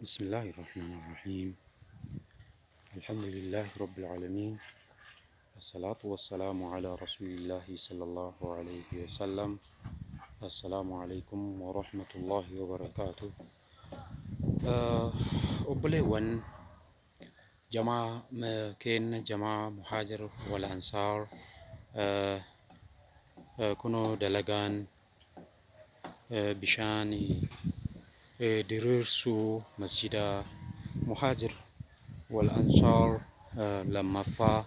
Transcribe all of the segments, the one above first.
بسم الله الرحمن الرحيم الحمد لله رب العالمين الصلاة والسلام على رسول الله صلى الله عليه وسلم السلام عليكم ورحمة الله وبركاته. Obboleewwan jamaa keenna, jamaa Muhaajir wal Ansaar, kunoo dalagaan bishaan diriirsuu masjida Muhaajir wal Ansaar lammaffaa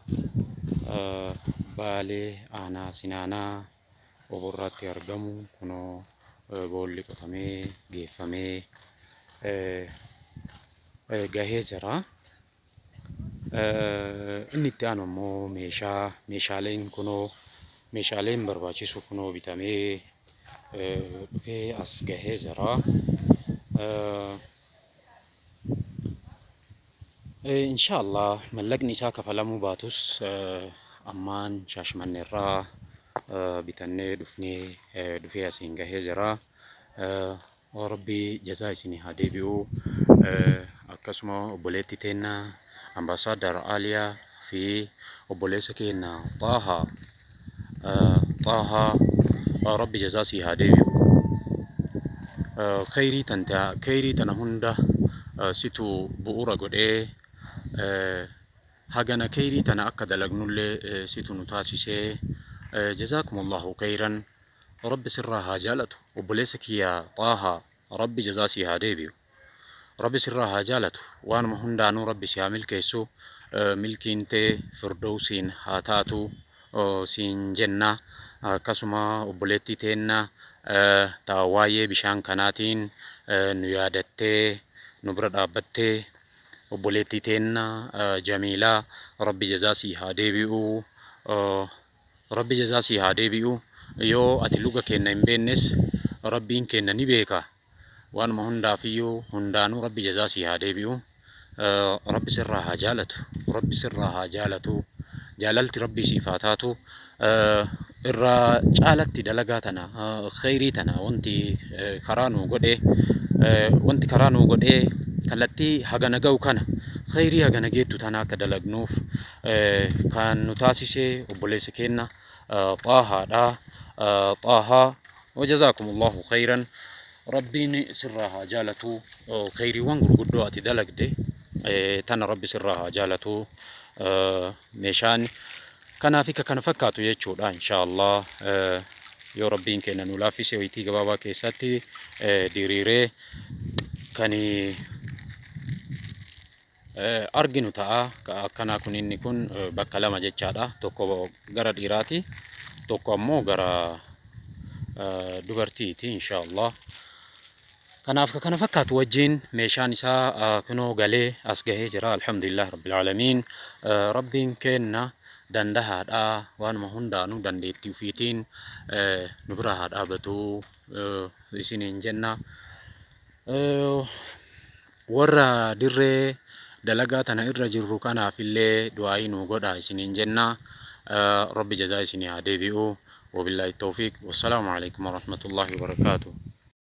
Baalee aanaa Sinaanaa Oborraatti argamu kunoo boolli qotamee geeffamee gahee jira. Inni itti aanu ammoo meeshaa meeshaaleen kunoo meeshaaleen barbaachisu kunoo bitamee dhufee as gahee jira. Inshaa Allah mallaqni isaa kafalamuu baatus ammaan Shaashimanne irraa bitannee dhufnee dhufee asiin gahee jira. Rabbi jazaa isinii haa deebi'u. Akkasuma obboleetti teenna Ambaasaadar Aaliyaa fi obboleessa keenna Xaahaa Xaahaa, Rabbi jazaa sii haa deebi'u. Kheyrii tanta kheyrii tana hunda situ bu'uura godhee, hagana kheyrii tana akka dalagnullee situ nu taasisee, jazaakumullahu kheyran. Rabbi sirraa haa jaalatu. Obboleessa kiyya Xaahaa, Rabbi jazaa sii haa deebi'u. Rabbi sirraa haa jaalatu. Waanuma hundaanuu Rabbi si haa milkeessu. Milkiin tee firdowsiin haa taatu siin jenna. Akkasuma obboleettii teenna ta waayee bishaan kanaatiin nu yaadattee nu bira dhaabbattee, obboleettii teenna Jamiilaa, Rabbi jazaa sii haa deebi'u. Rabbi jazaa sii haa deebi'u. Yoo ati luga keenna hin beennes Rabbiin keenna ni beeka. Waanuma hundaafiyyuu hundaanuu Rabbi jazaa sii haa deebi'u. Rabbi sirraa haa jaalatu. Rabbi sirraa haa jaalatu. Jaalalti Rabbii siif haa taatu. Irraa caalatti dalagaa tana, kheyrii tana wanti karaa nuu godhe, wanti karaa nuu godhee kallattii hagana ga'u kana, kheyrii hagana geettu tana akka dalagnuuf kan nu taasise obboleessa keenna Xaahaadha. Xaahaa, wajazaakumullahu kheyran, Rabbiin sirraa haa jaalatu. Kheyriiwwan gurguddoo ati dalagde tana Rabbi sirraa haa jaalatu. Meeshaan kanaa fi ka kana fakkaatu jechuudha. Inshaallah yoo Rabbiin keenya nu laaffise wayitii gabaabaa keessatti diriiree kan arginu ta'a. Akkanaa kun inni kun bakka lama jechaadha. Tokko gara dhiiraati, tokko ammoo gara dubartiiti inshaallah. Kanaaf ka kana fakkaatu wajjin meeshaan isaa kunoo galee as gahee jira. Alhamdulillah Rabbil Aalamiin. Rabbiin keenna dandahaadha. Waanuma hundaanuu dandeettii ufiitiin nu bira haa dhaabatu isiniin jenna. Warra dirree dalagaa tana irra jirru kanaaf illee du'aa'ii nuu godhaa isiniin jenna. Rabbi jazaa isinii haa deebi'u. Wabillaahi tawfiiq. Wassalaamu alaikum warahmatullaahi wabarakaatuh.